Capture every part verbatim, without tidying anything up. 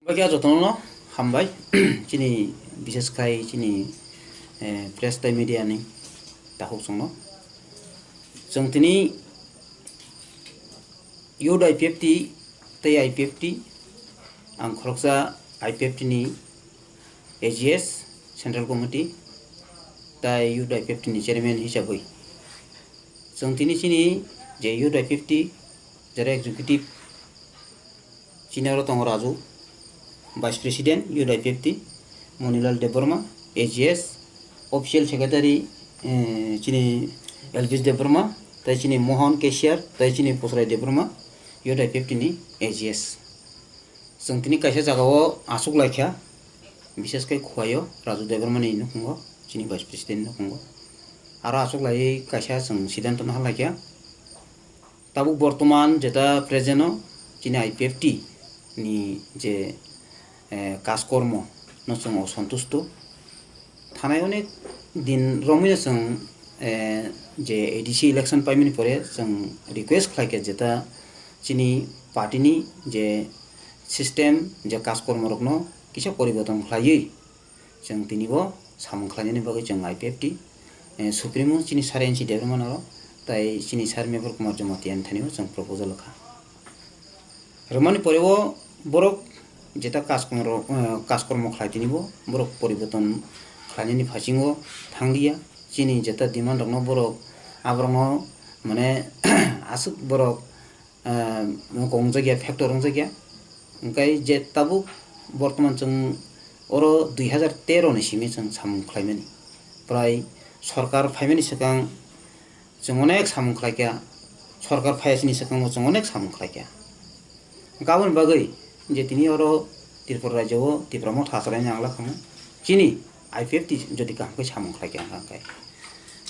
Oke, jotono hambai. Chini, bises khai chini, eh, press tei media ni takhuk chwngno. Chwng tini youth I P F T tei I P F T, ang khoroksa I P F T ni A G S, Central Committee, tei youth I P F T ni chairman hisabwi. Chwng tini chini je youth I P F T, jera executive, chini oro tongo Raju, Vice President, youth I P F T, Monilal Debbarma, A G S, Official Secretary, eh, chini Elvis Debbarma, tei chini Mohan, Cashier, tei chini Pusrai Debbarma, youth I P F T ni A G S. Chwng tini kaisa jagao achuk laikha, bises khe Khowai o Raju Debbarma ni nukhungo, chini Vice President ni nukhungo. Aro achuk laiwi kaisa chwng siddhanto no halaikha. Tabuk bortoman jeta present o chini I P F T ni je, eh, kaskormo no chwng osontusto. Thanai onek din romwi no chwng, eh, je A D C election paimani pore chwng request khlaikha jeta chini party ni je system, je kaskormo rokno kisa poriborton khlaiwi chwng tini bo samung khlainani bagwi chwng I P F T, eh, Supremo chini Sir N C Debbarma no, tai chini Sir Mevar Kumar Jamatia ni thani bo chwng proposal kha. Rwmani pore o borok jeta kaskormo rok, eh, kaskormo khlai tini bo borok poriborton khlainani phasingo thanglia. Chini jeta demand rokno borok aborokno mane aswk borok ah, wngkok wngjakya, factor wngjakya. Hwnkhe je tabuk bortoman chwng oro dui hazar tero ni simi chwng samung khlaimani. Prai sorkar phaimani swkang chwng onek samung khlaikha, sorkar phaiya chini swkango chwng onek samung khlaikha. Hwnkhe aboni bagwi je tini oro Tripura rajyo o Tipra Motha achalaini ang lakhamu chini I P F T jodi kaham khe samung khlaikha hwnkhe.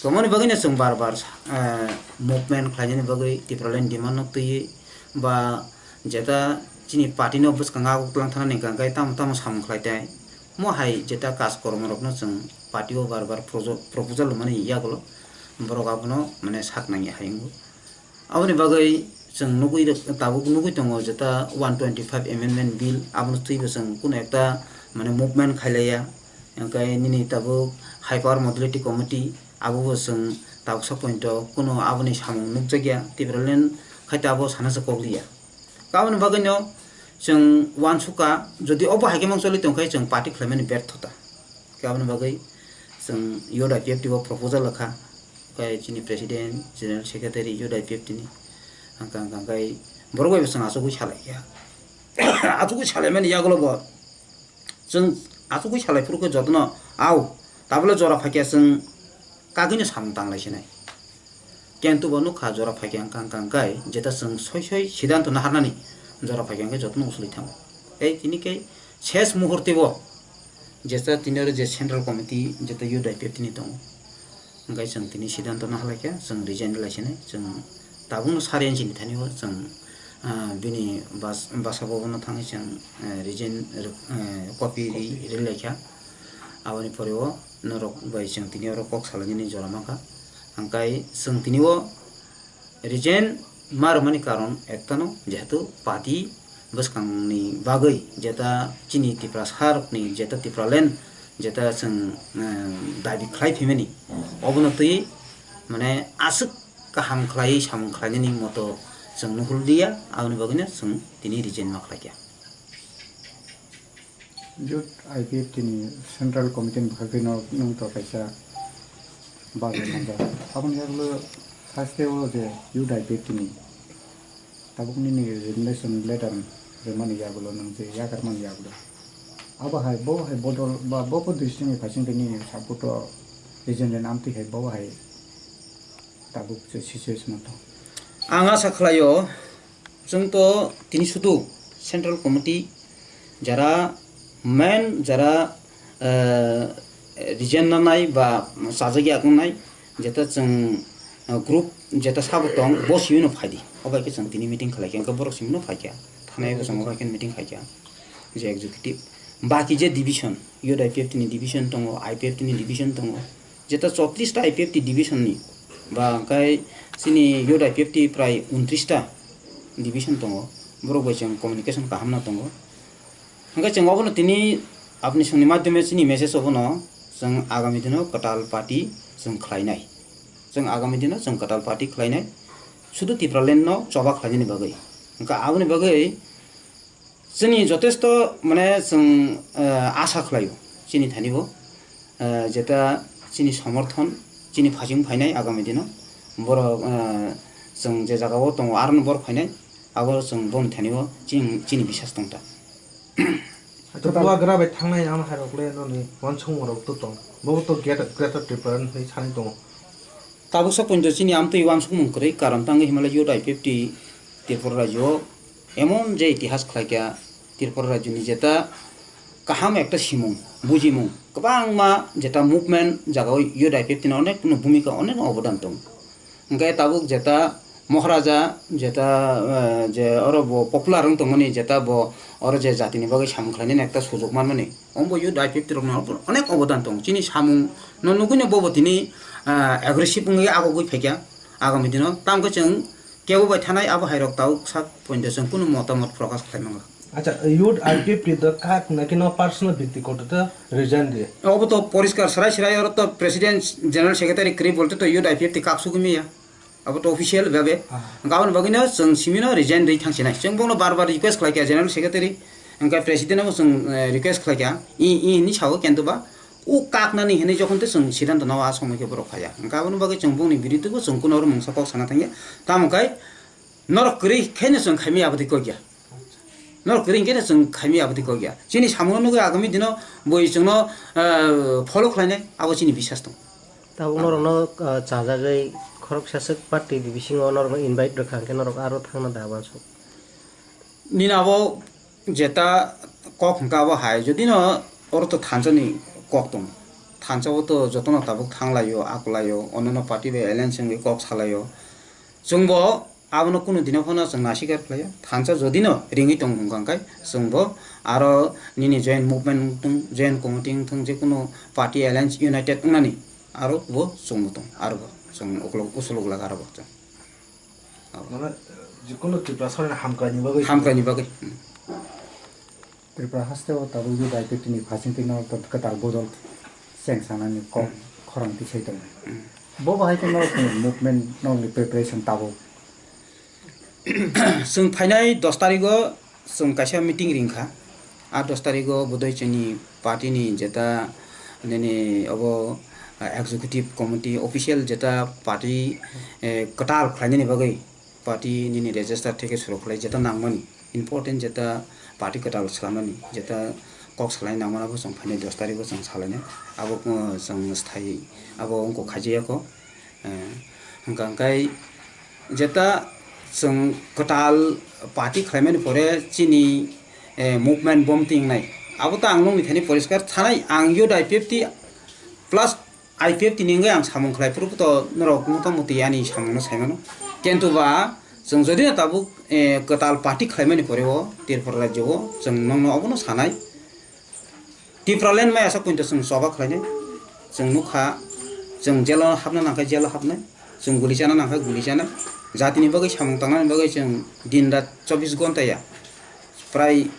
Tongmani bagwino chwng bar bar, eh, movement khlainani bagwi Tipraland demand no twiwi ba jeta chini party no bwskango aguk twlang thanani hwnkha hwnkhe tamo tamo samung khlai tai. Mo hai jeta kaj kormo rokno chwng party o bar bar projo-, proposal rwmani yagulo borok abono mane sak nangya hai wngo. Aboni bagwi chwng nugwi rw-, tabuk nugwi tongo jeta one twenty five amendment bill abono twibo chwng kunu ekta mane movement khailaiya. Hwnkhe nini tabuk High Power Modality Committee, abo bo chwng tabuksa point o kunu aboni samung nukjakya. Tipraland khai tabuk sana se kok liya. Aboni bagwino chwng uansukha, jodi obo hai khe mangcholi tongkhe chwng party khlaimani berthota. Khe aboni bagwi chwng youth I P F T o proposal rwkha. Khe chini president, general secretary youth I P F T ni. Hwnkha hwnkha khe borok bai bo chwng achugwi salaikha. Achugwi salaimani yagulo bo chwng achugwi salai phuru khe jotono, au, tabole jora phaikha chwng kagwino samung tanglai sinai. Kintu bo nukha jora phaikha hwnkha hwnkha hwnkhe jeta chwng soi soi siddhanto naharnani jora phaikha hwnkhe jotono usulwi thango. Tei tini khe ses muhurte bo jeta tini oro je central committee jeta youth I P F T ni tongo. Hwnkhe chwng tini siddhanto nahalaikha, chwng resign lai sinai, chwng tabukno sari inchini thani o chwng, ah, bini bas-, basa bobono thangwi chwng, eh, resign rw-, eh, copy ri-, ri laikha. Aboni pore o norok bai chwng tini oro kok salainani jora mankha. Hwnkhe chwng tini o resign ma rwmani karon ektano, jehetu party bwskangni bagwi jeta chini Tiprasa rokni jeta Tipraland jeta chwng, eh, dabi khlai phaimani, obono twi mane aswk kaham khlaiwi samung khlainani moto chwng nuhuldiya, aboni bagwino chwng tini resign ma khlaikha. Youth I P F T ni Central Committee ni bwkhak twi no nwng to kaisa bagwi manjak. Aboni yagulo haste o je Youth I P F T ni tabuk nini resignation letter rwmani yagulo nwng je yakarmani yagulo. Abo hai bo hai bodol ba bo bo district ni phaising twi nini support o resign rwna amtwi hai bo hai tabuk je situation o tong. Ang asa khlaio, chwng to tini sudu Central Committee jara main jara, eh, resign nanai ba chajagya tongnai, jeta chwng, eh, group jeta sabo tong, bo sibino phaidi. Obo hai khe chwng tini meeting khlaikha, hwnkhe borok sibino phaikha. Thanai bo chwng obo hai khe meeting khaikha. Je executive. Baki je division, Youth I P F T ni division tongo, I P F T ni division tongo. Jeta chotris ta I P F T division ni, ba hwnkhe chini Youth I P F T prai untris ta division tongo, borok bai chwng communication kaham no tongo. Hwnkhe chwng obono tini apni songni madhyome chini message obono chwng agami dino kwtal party chwng khlainai. Chwng agami dino chwng kwtal party khlainai. Sudu Tipraland no choba khlainani bagwi. Hwnkhe aboni bagwi chini jotesto mane chwng, eh, asa khlaio chini thani bo. Eh, jeta chini somorthon, chini phasing phainai agami dino. Borok, eh, chwng je jagao tongo arono borok phainai. Abo chwng boni thani o chini, chini bisas tong ta. Acha bubagra bai thangnai ano hai rok le noni wansukmung rok to tong. Bobo to Greater, Greater Tripura ni hinwi sani tongo. Tabuk sak pointo chini amtwi wansukmung kwrwi karon tangwi himala youth I P F T Tripura rajyo emon je itihas khlaikha Tripura rajyo ni jeta kaham ekta simung, bujimung, kwbangma jeta movement jagao youth I P F T ni onek no bhumika, onek no obodan tongo. Hwnkhe tabuk jeta Maharaja, jeta, eh, je oro bo popular wng tongmani, jeta bo oro je jatini bagwi samung khlainani ekta sujok manmani, omo bo youth I P F T rokno onek obodan tongo. Chini samung no nugwino bobo tini, eh, aggressive wngwi agogwi phaikha agami dino. Tamokhe chwng kebo bai thanai abo hai rok tabuk sak pointo chwng kunu motamot prokash khlai mangla. Acha, youth I P F T do kak na kino personal byaktigoto to resign de. Obo to poriskar srai srai, oro to president, general secretary kwrwi bolte to youth I P F T kak sugwi maya. Abo to official bhabe. Ah. Hwnkhe aboni bagwino chwng simino resign rwi thangsinai. Chwng bono bar bar request khlaikha general secretary, hwnkhe president abo chwng, eh, request khlaikha. I, i hinwi sao kintu ba o kaknani hinwi jokhon to chwng siddhanto nao a somoi khe borok phaiya. Hwnkhe aboni bagwi chwng bongni biruddhe bo chwng kuno oro mungsa kok sana thangya. Tamo khe norok kwrwi khaino chwng khaimaya abotwi kokya. Norok kwrwi hwnkhe chwng khaimaya abotwi kokya. Chini samungo nugwi agami dino boi chwngno, eh, follow khlainai abo chini bisas tong. Tabuk norokno, ah, chajagwi khoroksa swk party ni bisingo norokno invite rwkha hwnkhe norok aro thangna da uansuk? Nini abo jeta kok hwnkha abo hai, jodi no oro to thansa ni kok tongo. Thansa o to jotono tabuk thanglaio, akwlaio, onno party bai alliance wngwi kok salaio. Chwngbo abono kunu dino phano chwng nasikar khlaio. Thansa jodi no ringwi tongo hwnkha hwnkhe chwngbo aro nini joint movement wngthung, joint committee wngthung, je kunu party alliance united wngnani aro bo chwngbo tong, aro bo chwng ukulok usulok lak aro bo chwng. Mane, jikunu Tripura sorkar hamkraini bagwi. Hamkraini bagwi. Hmm. Tripura haste o tabuk youth I P F T ni phasing twi norok to kwtal bodol cheng sanani kok Hmm. khorang tisai tongo. Hmm. Bo bahai khe norok ni movement norok ni preparation tabuk. Chwng phainai dos tarigo chwng kaisa meeting ringkha. A dos tarigo bodoi chini party ni jeta nini obo, ah, executive committee official jeta party, eh, kwtal khlainani bagwi party nini register theke suru khlai jeta nangmani important jeta party kwtal swlamani jeta kok salai nangmani abo chwng phainai dos tarigo chwng salainai abo, uh, chwng sthai abo wngkok khaijaya kho. Eh, hwnkha hwnkhe jeta chwng kwtal party khlaimani pore chini, eh, movement bom tingnai abo to ang nokni thani poriskar thanai ang youth I P F T plus I P F T ni wngwi ang samung khlai phuru to norok motamoti ani samungno sai mano. Kintu ba chwng jodi no tabuk, eh, kwtal party khlaimani pore o Tripura rajyo o chwng nokno obono sanai. Tipraland maya sak pointo chwng choba khlainai. Chwng nukha, chwng jelo hapna nangkha jelo hapnai. Chwng guli chana nangkha guli chanai. Jatini bagwi samung tangnani bagwi chwng din rat chobbish ghonta ya. Prai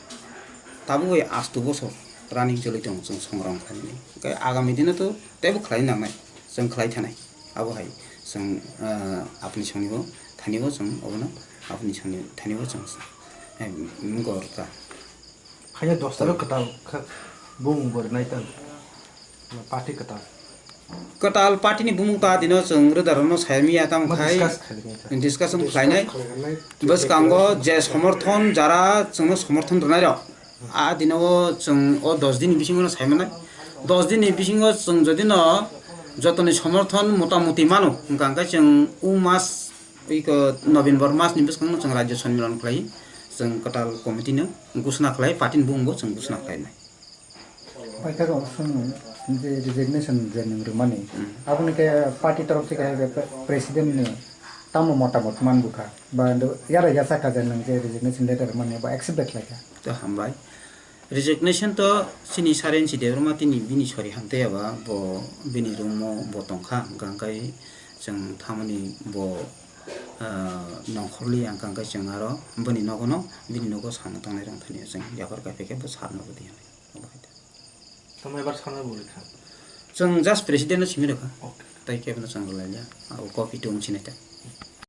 tabuk bai astu bosor running choli tongo chwng songrong khlainai. Hwnkhe agami dino to teibo khlai nangnai, chwng khlai thanai. Abo hai chwng, ah, apni songni bo thani bo chwng obono apni songni thani bo chwng, eh, gor ta. Khaina dos taro kwtal kha bumung bo rwnai tang. Party kwtal. Kwtal party ni bumung ta dino chwng rwda rwno sai miya tamo khai discussion khlainai. Bwskango je somorthon jara chwngno somorthon rwnai rok. A dino o chwng o dos din ni bisingo no sai manai. Dos din ni bisingo chwng jodi no jotoni somorthon motamoti mano hwnkha hwnkhe chwng o mas iko November mas ni bwskango chwng rajya sonmilan khlai chwng kwtal committee no ghosna khlai party ni bumung bo chwng ghosna khlainai. Paithak omo swngmung je resignation je nwng rwmani, hmm, aboni khe party torof theke hai be pre-, president ni tamo motamot manbukha? Ba do-, yara yasa kha je nwng je resignation letter rwmani ba accept bai khlaikha? To hambai. Resignation to chini Sarensi Debbarma tini bini sori hamtaiya ba bo bini room o bo tongkha, hwnkha hwnkhe chwng thamani bo ah, nongkhorli ang kang khe chwng aro bini nogo no, bini nogo samung tangnai rang thani chwng yaphar kaiphai khe bo sal nogo di. Tamo ebar sana bo rikha. Chwng just president no simi rwkha. Okay. Tai kebo no chwng rwlailiya. Abo copy tong sinai ta.